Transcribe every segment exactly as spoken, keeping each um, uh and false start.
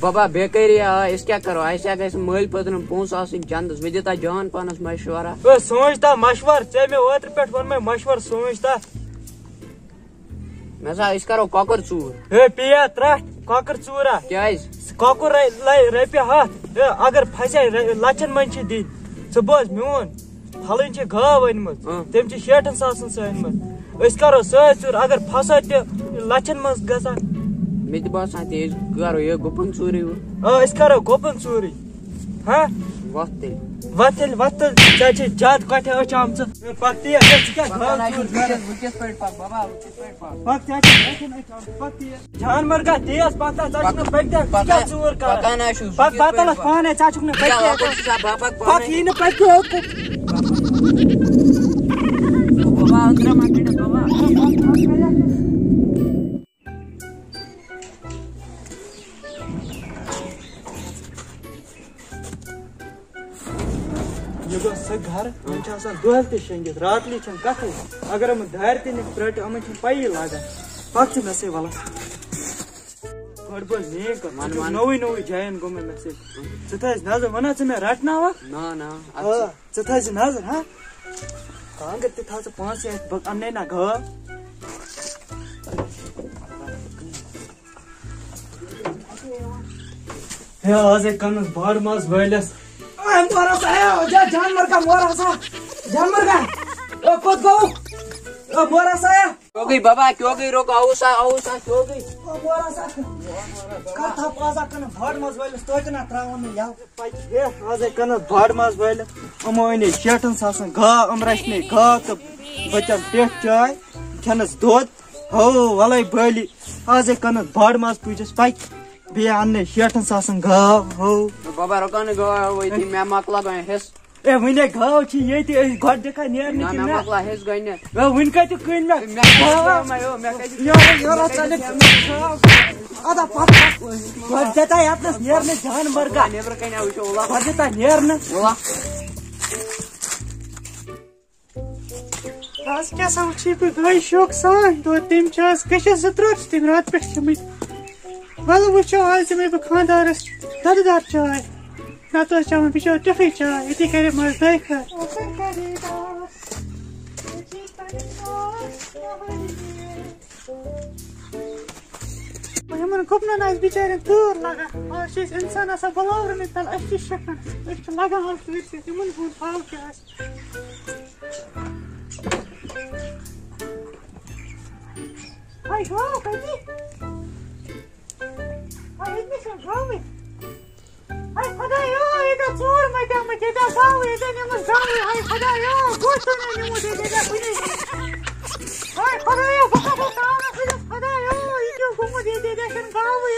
بابا، بیکٲری آ، أسۍ کیٛاہ کرو؟ اَسہِ ہا گژھِ مٲلۍ پٔترِم پونٛسہٕ آسٕنۍ چندس۔ وۄنۍ دِ تہٕ جان پانس مشورہ۔ اے، سونٛچ تہٕ مشورٕ، ژےٚ مےٚ اوترٕ پٮ۪ٹھ ووٚنمَے مشورٕ، سونٛچ تہٕ۔ مےٚ سا، أسۍ کرو کۄکر ژوٗر۔ ہے، پیٚیا ترٛٹھ، کۄکر ژوٗرا؟ کیٛازِ؟ سُہ کۄکُر رَ-، لَے رۄپیہِ ہَتھ۔ ہے، اگر پھسے رۄ-، لَچھَن منٛز چھِ دِنۍ۔ ژٕ بوز میون، پھلٲنۍ چھِ گاو أنمٕژ، اۭں۔ تٔمۍ چھِ شیٹھَن ساسَن سۄ أنمٕژ۔ أسۍ کرو سۄے ژوٗر، اگر پھسو تہِ لَچھَن منٛز گژھان۔ مےٚ تہِ باسان تہِ، أسۍ کرو یہِ گُپن ژوٗرٕے وۄنۍ۔ آ، أسۍ کرو گُپن ژوٗرٕے۔ ہا؟ وۄتھ تیٚلہِ۔ وۄتھ تیٚلہِ، وۄتھ تیٚلہِ۔ ژےٚ چھے زیادٕ کۄٹھِ أچھ آمژٕ۔ ہے، پکھ تہِ، ہے، ژٕ کیٛاہ پکان گاو آسہِ، ژوٗر بہٕ کران؟ کِتھ، بہٕ کِتھ پٲٹھۍ پکہٕ، بابا، بہٕ کِتھ پٲٹھۍ پکہٕ؟ پکھ ژےٚ چھے کۄٹھٮ۪ن أچھ آمژٕ، پکھ تہِ۔ جانور گا تیز پکان، ژٕ چھُکھ نہٕ پٔکِتھ، ژٕ کیٛاہ ژوٗر کران؟ پکان ہا چھُس، بہٕ پکھ کِتھ بتلس پٲٹھۍ پکہٕ؟ پانے، ژٕ چھُکھ نہٕ ژٕ کیٛاہ پٔکِتھ۔ لۄکُٹ چھُکھا، بہٕ پکہٕ پانے۔ پکھ یی نہٕ پٔکِتھ۔ بابا، أنٛدرٕ ما کٔڑِتھ، بابا؟ یہِ گوٚو سُہ گرٕ، یِم چھِ آسان دۄہلہِ تہِ شۄنٛگِتھ، راتلی چھَنہٕ کَتھٕے۔ اگر یِمَن دارِ تہِ نِکھ پرٛٹہِ، یِمَن چھِنہٕ پَیی لَگان۔ پَتہٕ چھِ مےٚ سۭتۍ وَلہٕ۔ گۄڈٕ بوز میٛٲنۍ کَتھ، ژٕ وَن، چھُکھ وَن۔ نوٚوُے نوٚوُے جاین گوٚمُت مےٚ سۭتۍ۔ ژٕ تھٲیِزِ نظر، وَنا ژٕ مےٚ رَٹناوَکھ؟ نہ، نہ، اَتھ آ، چھِ ژٕ تھٲیِزِ نظر، ہا؟ کانٛگٕر تہِ تھاو ژٕ پانسٕے اَتھِ، بہٕ اَننَے نہ گٲو۔ ہے، آز ہے کَنَس بَڑ ماز وٲلِس۔ اے، مورا سا، اے، جا-، جانور کا مورا سا، جانور کا۔ او، کوٚت گوٚو؟ او، مورا سا، اے۔ کیوں گئی بابا، کیوں گئی؟ روک، آؤ سا، آؤ سا، کیوں گئی؟ او، مورا سا۔ کَر تھاو پازا کَنَس بَڑ ماز وٲلِس، توتہِ نہ ترٛاوَن نہٕ یَلہٕ۔ ہے، آز ہے کَنَس بَڑ ماز وٲلِس۔ یِمو أنے شیٹھَن ساسَن گاو، یِم رَچھنے گاو تہٕ بَچَن ٹٮ۪ٹھ چاے، کھٮ۪نَس دۄد۔ ہو، وَلَے بٲلی، آز ہے کَنَس بَڑ ماز پُجَس پَکہِ۔ بیٚیہِ اَننَے شیٹھَن ساسَن گاو، ہو۔ بابا، رُکاو نہٕ گاو، وۄنۍ مےٚ مۄکلاو گۄڈٕ حِصہٕ۔ اے، وٕنے گاو چھِ ییٚتہِ، أسۍ گۄڈٕ دِکھا نیرنہٕ نہ، کِنہٕ مےٚ نہ؟ مۄکلاو حِصہٕ گۄڈٕنٮ۪تھ۔ اے، وٕنہِ کَتہِ کٕنۍ مےٚ؟ مےٚ کَتہِ گاو؟ چھِ مےٚ، مےٚ کَتہِ چھِ یورٕ، یورٕ مےٚ کَتہِ ژَلہِ۔ چھِ مےٚ؟ اَدا پَتہٕ، گۄڈٕ دِتا یَتنَس نیرنہٕ جان مرگا۔ نٮ۪برٕ کَنہِ آو، وٕچھو، وَلہ۔ گۄڈٕ دِتا نیرنہٕ۔ وَلہ۔ آز کیٛاہ سا وٕچھِ بہٕ گایہِ شوقہٕ سان؟ دۄد تٔمۍ چھِ آز کٔشِس زٕ ترٛوٹ چھِ تٔمۍ راتہٕ پٮ۪ٹھ کھیٚمٕتۍ۔ وَلہٕ وٕچھو آز دِمَے بہٕ خانٛدارَس دۄدٕ دار چاے۔ نَتہٕ اوس چٮ۪وان بِچور ٹِفٕے چاے، ییٚتی کَرِ مَزٕ دۄیہِ خٲر۔ یِمَن گُپنَن آسہِ بِچارٮ۪ن تۭر لَگان۔ آز چھِ أسۍ اِنسان آسان بَلاورَنٕے تَل، أسۍ چھِ شٮ۪کان۔ أسۍ چھِ لَگان آز تۭرِ سۭتۍ۔ یِمَن ہُنٛد حال کیٛاہ آسہِ؟ ہاے گاو کَتہِ؟ ہاے، ییٚتہِ نَے چھَنہٕ گاوٕے۔ ہاے خۄدایو، ییٚتہِ ژوٗر مَتیمٕتۍ، ییٚتہِ گاوٕے، ییٚتہِ نِمٕژ گاوٕے۔ ہاے خۄدایو، گوٚو چھُنہٕ نِمُت ییٚتہِ، ییٚتہِ کُنی۔ ہاے خۄدایو، بہٕ کَتھ تاونَس وٕنِس، خۄدایو، یہِ کیٛاہ گوٚمُت ییٚتہِ، ییٚتہِ چھَنہٕ گاوٕے۔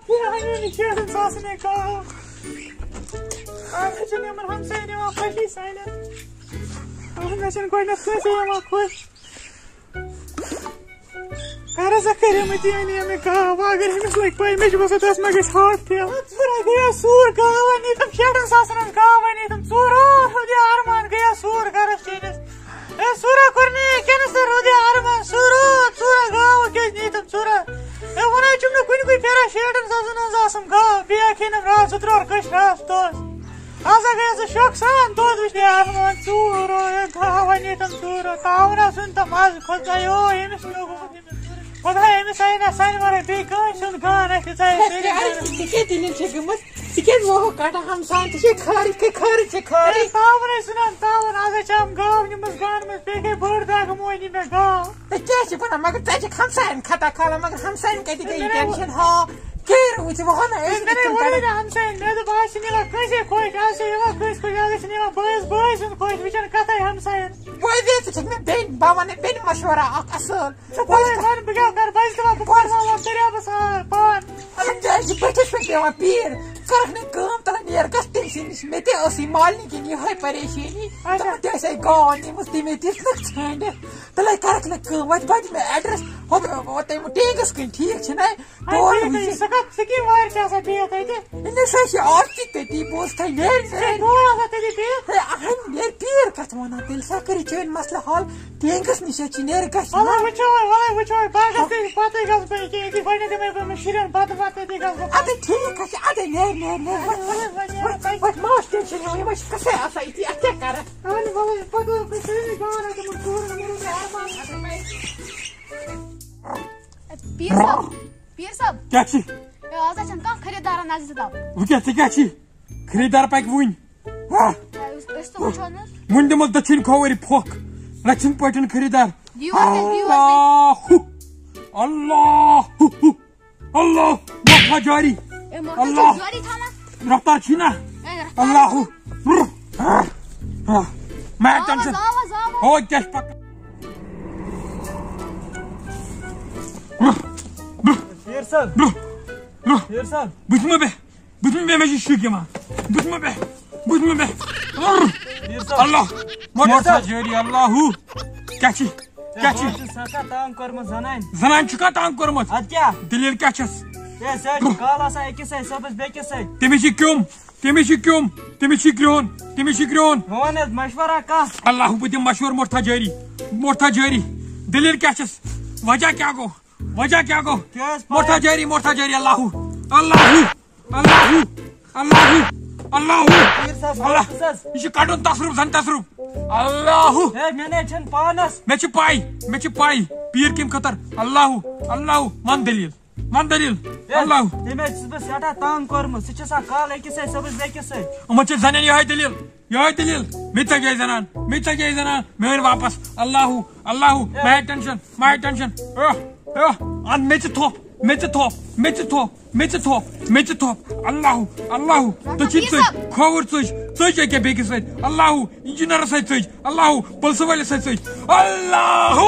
یہِ ہاے، یہِ شیٹھَن ساسَن ہے گاو۔ آ، مےٚ چھِنہٕ یِمَن ہمسایَن یِوان خۄشی سانٮ۪ن۔ آ، مےٚ چھِنہٕ گۄڈٕنٮ۪تھ کٲنٛسے یِوان خۄش۔ کَرٕ سا کٔرِمٕتۍ یہِ أنۍ یہِ مےٚ گاو، وۄنۍ اگر أمِس لٔگۍ پَے، مےٚ چھُ باسان تَس ما گژھِ heart fail۔ ژوٗرا گٔیو سوٗر گاو، وۄنۍ نیٖتٕم شیٹھَن ساسَن ہٕنٛز گاو، وۄنۍ نیٖتٕم ژوٗر، او، ہُہ دِ اَرمان گٔیو سوٗر گَرَس چٲنِس۔ اے، سوٗرا کوٚر مےٚ یہِ cancel، ہُہ دِ اَرمان، سوٗرو، ژوٗرا گاو کیٛازِ نیٖتٕم ژوٗرا؟ اے، وَنان چھُم نہٕ کُنہِ کُے پھیران شیٹھَن ساسَن ہٕنٛز آسان گاو، بیٚیہِ اَکھ کھیٚنَم راتھ زٕ ترٛوٹ کٔش راتھ دۄہَس۔ آز ہا گٔیَس بہٕ شوقہٕ سان دۄد وٕچھنہِ، اَرمان ژوٗر، او، اے، گاو وۄنۍ نیٖتٕم ژوٗرو، تاوُن آسُن تہٕ مَزٕ، خۄدایو، أمِس کیٛاہ گوٚمُت؟ خۄداے، أمِس آیہِ نہ سانہِ وَرٲے بیٚیہِ کٲنٛسہِ ہُنٛد گان اَسہِ، ژایہِ سٲری گان۔ ژےٚ کیٛاہ دٔلیٖل چھےٚ گٔمٕژ؟ ژٕ کیٛازِ ووہوکھ کَٹہٕ ہمساین؟ ژٕ چھے خٲرٕے، ژٕ چھے خٲرٕے، ژٕ چھے خٲرٕے۔ اے، تاوُن ٲسۍ وَنان، تاوُن، آز حظ چھِ یِم گاو نِمٕژ گانہٕ منٛز، بیٚیہِ گٔے بٔڑ دَگ، یِمو أنۍ مےٚ گاو۔ تہٕ کیٛاہ چھِ وَنان؟ مگر ژےٚ چھَکھ ہمساین خطا کھالان، مگر ہمساین کَتہِ گٔے یہِ tension؟ ہا، کیٛاہ روٗد ژےٚ وَنان؟ أسۍ مےٚ وٕچھِو وَنے کَٹہٕ۔ نہ ہمساین، مےٚ دوٚپ، آز چھِ نِوان کٲنٛسے خۄش، آز چھِ یِوان کٲنٛسہِ خۄش، آز چھِ نِوان بٲیِس، بٲے سُنٛد خۄش، وٕچھان کَتھَے ہمساین۔ بہٕ حظ دِیَے ژٕ چھَکھ مےٚ بیٚنہِ، بہٕ وَنَے بیٚنہِ مَشوَرا اَکھ اَصٕل۔ ژٕ کۄس وَن، بہٕ کیٛاہ کَرٕ؟ بہٕ حظ دَپان، بہٕ کَرٕ وَنان دٔریابَس آب پان۔ اَدٕ کیٛازِ چھِ بٔٹھِس پٮ۪ٹھ پٮ۪وان پیٖر؟ کَرَکھ نہٕ کٲم، تَلہٕ نیر گژھ تٔمۍ سٕے نِش۔ مےٚ تہِ ٲسٕے مالنہِ کِنۍ یِہوٚے پریشٲنی۔ اچھا۔ تِمَن تہِ ٲسے گاو نِمٕژ، تٔمۍ تہِ ژھٕنٕکھ ژھٲنٛڈِتھ۔ تَلَے کَرَکھ نہٕ کٲم، وۄنۍ وَتہِ مےٚ address، ہُہ، ہُہ، تَمہِ ٹینٛگَس کِنۍ، ٹھیٖک چھُنہ؟ اَدٕ بور ٹھیٖک حظ وٕچھِتھ۔ چھُ، سُہ کَتھ، سُہ کَمہِ وارِ چھِ آسان بِہِتھ اَتہِ؟ نہ، سۄ چھِ آز تہِ تٔتی، بہٕ اوسُس تۄہہِ نیرِ سُہ نیرِ۔ گوٚو آسان تٔتی بِہِتھ؟ ہے، اَہَن، نیرِ پیٖر کَتھ وَنان تیٚلہِ، سۄ کٔرِو چٲنۍ مسلہٕ حل، ٹینٛگَس نِش حظ چھِ نیرِ گژھِ وَلہٕ نا۔ وٕچھو وۄنۍ، وَلہٕ وٕچھو وۄنۍ، باغَس تہِ پَتہٕ گژھٕ بہٕ ییٚکیٛاہ، ییٚتی گۄڈٕنٮ۪تھ دِمَے بہٕ أمِس پھِرن بتہٕ وتہٕ تہِ گژھٕ بہٕ اَدٕ ٹھیٖک حظ چھِ، اَدٕ نیر، نیر، نیر، ؤتھۍ، ؤتھۍ، ؤتھۍ، ؤتھۍ، ماس ٹینشن ہیوٚن، یِم ٲسۍ قٕصے آسان ییٚتی، اَتھ کیٛاہ کَرٕ؟ اَہَن حظ، وَلہٕ حظ، پَتہٕ حظ گٔے سٲری گاوَن اَتہِ یِمَن ژوٗرَن، یِمَن اوس اَرمان۔ پیٖر صٲب، پیٖر صٲب، کیٛاہ چھِ؟ ہے، آز حظ چھَنہٕ کانٛہہ خریٖدارا نظرِ تَل۔ وۄنۍ کیٛاہ، ژٕ کیٛاہ چھِ؟ خریٖدار پَکہِ وٕنۍ۔ ہا؟ ہے، أسۍ، أسۍ تہِ وٕچھو نہٕ حظ۔ وٕنۍ دِمو دٔچھِنۍ کھووٕرۍ پھۄکھ۔ رَژھِ ہٕنٛدۍ پٲٹھۍ خریٖدار۔ دِیِو حظ تیٚلہِ، دِیِو حظ تیٚلہِ۔ اللہ ہُہ۔ اللہ، مۄکھا جٲری۔ اے، مۄکھا چھُ اللہ۔ جٲری تھاوان۔ رفتار چھی نا۔ اے، رفتار۔ اللہ۔ میں آواز، ٹینشن۔ آواز، آواز۔ ہو، کیٛاہ چھُ پکان؟ پیٖر صٲب۔ پیٖر صٲب۔ بہٕ چھُس مےٚ بے-، بہٕ چھُس مےٚ بے-، مےٚ چھُ شِک یِوان۔ بہٕ چھُس مےٚ بے-، بہٕ چھُس مےٚ بے-، پیٖر صٲب۔ اللہ۔ پیٖر مۄکھا صٲب۔ جٲری، اللہ۔ کیٛاہ چھِ؟ کیٛاہ چھِ؟ ہے، بہٕ چھُس سٮ۪ٹھاہ تنگ کوٚرمُت زنانہِ۔ زنانہِ چھُکھا تنگ کوٚرمُت؟ اَدٕ کیٛاہ؟ دٔلیٖل کیٛاہ چھَس؟ ہے، سۄ حظ چھِ کالہٕ آسان أکِس سۭتۍ، صُبحَس بیٚکِس سۭتۍ۔ تٔمِس چھِ کیوٚم، تٔمِس چھِ کیوٚم، تٔمِس چھِ کرٛیوٚن، تٔمِس چھِ کرٛیوٚن۔ وۄنۍ وَن حظ مشورہ کانٛہہ۔ اللہ، بہٕ دِمہٕ مشورٕ، مۄٹھا جٲری، مۄٹھا جٲری۔ دٔلیٖل کیٛاہ چھَس؟ وجہ کیٛاہ گوٚو؟ وجہ کیٛاہ گوٚو؟ کیٛاہ حظ پَے؟ مۄٹھا جٲری، مۄٹھا جٲری، اللہ، اللہ۔ اللہ، اللہ، اللہ، پیٖر صٲب، اللہ۔ واپس حظ۔ یہِ چھُ کَڑُن تصرُف زَن تصرُف۔ اللہ۔ ہے، مےٚ نے چھَنہٕ پانَس۔ مےٚ چھِ پَے، مےٚ چھِ پَے۔ پیٖر کَمہِ خٲطرٕ؟ اللہ، اللہ۔ وَن دٔلیٖل، وَن دٔلیٖل۔ ہے، اللہ۔ تٔمۍ حظ چھُس بہٕ سٮ۪ٹھاہ تنگ کوٚرمُت۔ سُہ چھُ آسان کالہٕ أکِس سۭتۍ، صُبحَس بیٚکِس سۭتۍ۔ یِمَن چھِ زَنٮ۪ن یِہوٚے دٔلیٖل، یِہوٚے دٔلیٖل۔ مےٚ تہِ ژَجے زَنان، مےٚ تہِ ژَجے زَنان، مےٚ أنۍ واپَس۔ اللہ، اللہ، ہے۔ مےٚ ہے ٹینشن، مےٚ ہے ٹینشن۔ اہ، اہ، اَن مےٚ تہِ تھوٚپ، مےٚ تہِ تھوٚپ، مےٚ تہِ تھوٚپ۔ مےٚ تہِ تھوٚپ، مےٚ تہِ تھوٚپ۔ اللہ، اللہ، ڈاکٹر تٔچھِنۍ پیٖر ژٔج، صٲب۔ کھووُر ژٔج، ژٔج أکیٛاہ بیٚکِس سۭتۍ۔ اللہ، انجینرس سۭتۍ ژٔج۔ اللہ، پُلسہٕ وٲلِس سۭتۍ ژٔج۔ اللہ۔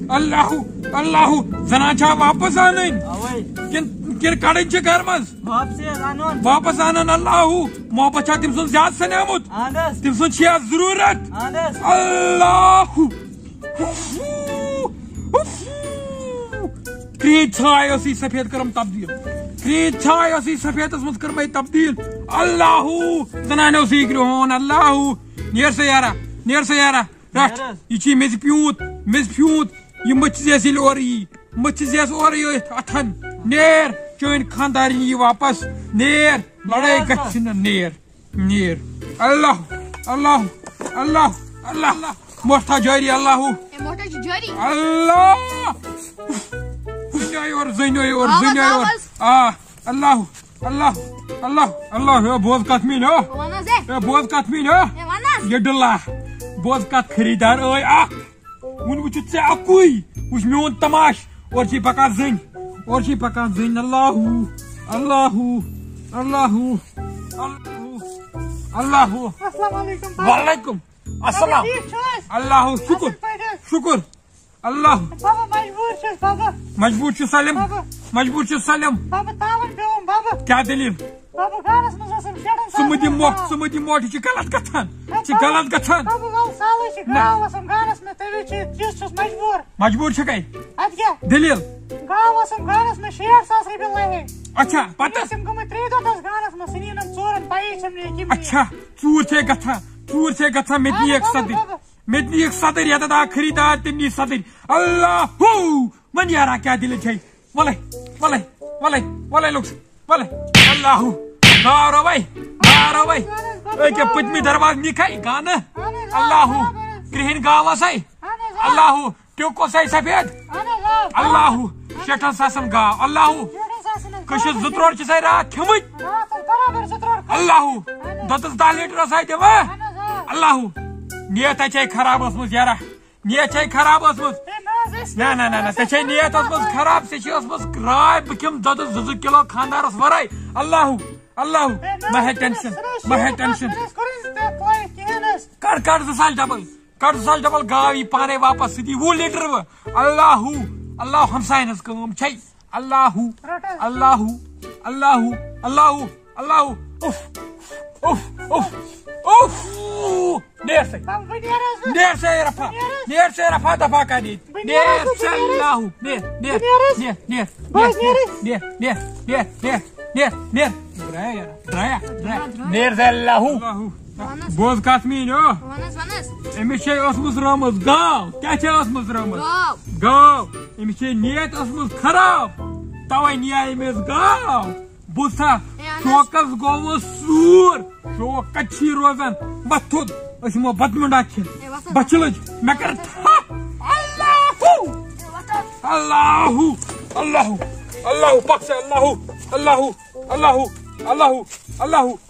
اللہ، اللہ، زنان چھا واپس انٕنۍ؟ اوے۔ کِن-، کِنہٕ کڑٕنۍ چھِ گرٕ منٛز؟ واپسٕے حظ انُن۔ واپس انُن، اللہ۔ محبت چھا تٔمۍ سُنٛد زیادٕ سنیومُت؟ اہن حظ۔ تٔمۍ سُنٛد چھِ یتھ ضروٗرت۔ اہن حظ۔ اللہ۔ کرٛیٖج ژھاے ٲسٕے سفید کٔرٕم تبدیٖل۔ کرٛیٖج ژھاے ٲسٕے سفیدس منٛز کٔرمَے تبدیٖل۔ اللہ، زنانہِ اوسُے کرٛہُن۔ اللہ، نیر سا یارا، نیر سا یارا، رٹھ۔ نیر حظ۔ یہِ چھُے میٚژِ پیوٗنت، میٚژِ پیوٗنت۔ یہِ مٔژھِ زیس ییٚلہِ اورٕ یی، مٔژھِ زیس اورٕ یِتھ اتھن۔ نیر، چٲنۍ خانٛدارِنۍ یی واپس۔ نیر، لڑٲے نیر سا۔ گژھِ نہٕ۔ نیر۔ نیر۔ اللہ، اللہ، اللہ، اللہ۔ مۄٹھا جٲری، اللہ۔ اے، مۄٹھا چھِ جٲری۔ اللہ۔ زٔنۍ آے اورٕ، زٔنۍ آے اورٕ، آواز، زٔنۍ آے اورٕ۔ آواز۔ آ، اللہ، اللہ، اللہ، اللہ۔ ہے، بوز کتھ میٛٲنۍ، ہو۔ وَن حظ، اے۔ ہے، بوز کتھ میٛٲنۍ، ہو۔ اے، وَن حظ۔ یہِ ڈٕلا۔ بوز کتھ، خریٖدار ٲے اکھ۔ وۄنۍ وٕچھِتھ ژےٚ اَکُے، وٕچھ میون تماش۔ اورٕ چھے پکان زٔنۍ، اورٕ چھے پکان زٔنۍ۔ اللہ، اللہ، اللہ، اللہ، اللہ۔ السلام علیکم، بابا۔ وعلیکم السلام۔ بابا، ٹھیٖک چھِو حظ؟ اللہ، شُکر، اَصٕل پٲٹھۍ حظ؟ شُکر۔ اللہ۔ بابا، مجبوٗر چھُس، بابا۔ مجبوٗر چھُ سٲلِم، بابا۔ مجبوٗر چھُ سٲلِم۔ بابا، تاوَن پیوٚوُم، بابا۔ کیٛاہ دٔلیٖل؟ بابا، گانَس منٛز ٲسٕم شیٹھَن ژٕ مہٕ دِ ساسَن مۄٹھ، گاو۔ ژٕ مہٕ دِ مۄٹھ، یہِ چھِ غلط گژھان۔ ہے، یہِ چھِ بابا، غلط گژھان۔ بابا، وَلہٕ سہلٕے چھِ، نہ۔ گاو ٲسٕم گانَس منٛز، تَمہِ وِزِ چھِ، یُس چھُس مجبوٗر۔ مجبوٗر چھِ کَے؟ اَدٕ کیٛاہ؟ دٔلیٖل؟ گاو ٲسٕم گانَس منٛز شیٹھ ساس رۄپیہِ لَہے۔ اچھا، پَتہٕ؟ تِم گٔمٕتۍ ترٛےٚ دۄہ تَس گانَس منٛز، سُہ نی نہٕ ژورَن، پَیی چھَم نہٕ یہِ کٔمۍ نی۔ اچھا، ژوٗر چھے گژھان، ژوٗر چھے گژھان، مےٚ اَدٕ دِیَکھ بابا، صدٕرۍ۔ بابا۔ مےٚ دِیَکھ صدٕرۍ، یَتَتھ آو خریٖدار، تٔمۍ نی صدٕرۍ۔ اللہ ہو! وۄنۍ یارا کیٛاہ دٔلیٖل چھے؟ وَلَے، وَلَے، وَلَے، وَلَے لوٚگ سُہ۔ وَلَے۔ اللہ۔ نارو وَے، نارو وَے۔ أکیٛاہ پٔتمہِ دروازٕ نِکھَے گانہٕ۔ اللہ۔ کرٛہِنۍ گاو ٲسَے۔ اللہ۔ ٹیوٚک اوسَے سفید۔ اللہ۔ شیٹھَن ساسَن گاو۔ اللہ۔ کٔشِس زٕ ترٛوٹ چھِ سَے راتھ کھیٚمٕتۍ۔ اللہ۔ دۄدَس دَہ لیٖٹر ٲسَے دِوان۔ اللہ۔ نیت ہے چھے خراب ٲسمٕژ یارا۔ نیت چھے خراب ٲسمٕژ۔ ہے، نہ حظ، أسۍ نہ، نہ، نہ، نہ، ژےٚ چھے نیت ٲسمٕژ خراب، ژےٚ چھے ٲسمٕژ راے، بہٕ کھٮ۪مہٕ دۄدَس زٕ زٕ کِلو خانٛدارَس وَرٲے۔ اللہ، اللہ، ہے، نہ، مہ ہے ٹینشن، سُہ نہ حظ مہ ہے چھُنہٕ ٹینشن۔ کَتھ، نہ حظ کوٚرُے نہٕ ژےٚ پَے کِہیٖنۍ حظ۔ کَڑ، کَڑ زٕ ساس ڈبل، کَڑ زٕ ساس ڈبل گاو یی پانَے واپَس، سُہ دی وُہ لیٖٹر وۄنۍ۔ اللہ، اللہ، ہمساین ہٕنٛز کٲم چھے۔ اللہ، رَٹ حظ۔ اللہ، اللہ، اللہ، اللہ۔ اوف، اوف، اوف، اوف۔ نیر سا۔ بابا، بہٕ نیرٕ حظ۔ نیر سا، اے رفا۔ بہٕ نیرٕ حظ۔ نیر سا، اے رفا دفا کر ییٚتہِ۔ بہٕ نیرٕ حظ، نیر سا، بہٕ نیرٕ حظ۔ اللہ۔ نیر، بہٕ نیر، نیرٕ حظ۔ نیر، نیر، نیر، نیر، نیر، نیر، نیر، نیر، نیر۔ ڈرایا یارا، ڈرایا، ڈرایا۔ نیر سا، اللہ۔ اللہ۔ وَن حظ۔ بوز کتھ میٲنۍ او۔ وَن حظ، وَن حظ۔ أمِس چھے ٲسمٕژ رٲمٕژ گاو۔ کیٛاہ چھے ٲسمٕژ رٲمٕژ؟ گاو۔ گاو۔ أمِس چھے نیت ٲسمٕژ خراب، توے نیے أمِس گاو۔ بوٗزتھا؟ اے، اہن حظ۔ شوقس گوٚوُس سوٗر۔ شوق کتہِ چھی روزان؟ وۄتھ تھوٚد، أسۍ یِمو بتہٕ مُنڈا کھٮ۪تھ۔ اے، وۄتھ حظ۔ بچہِ لٔج، مےٚ کٔر تھپھ۔ اللہ، اللہ، اللہ، اللہ، پکھ ژٕ، اللہ، اللہ، اللہ، اللہ، اللہ۔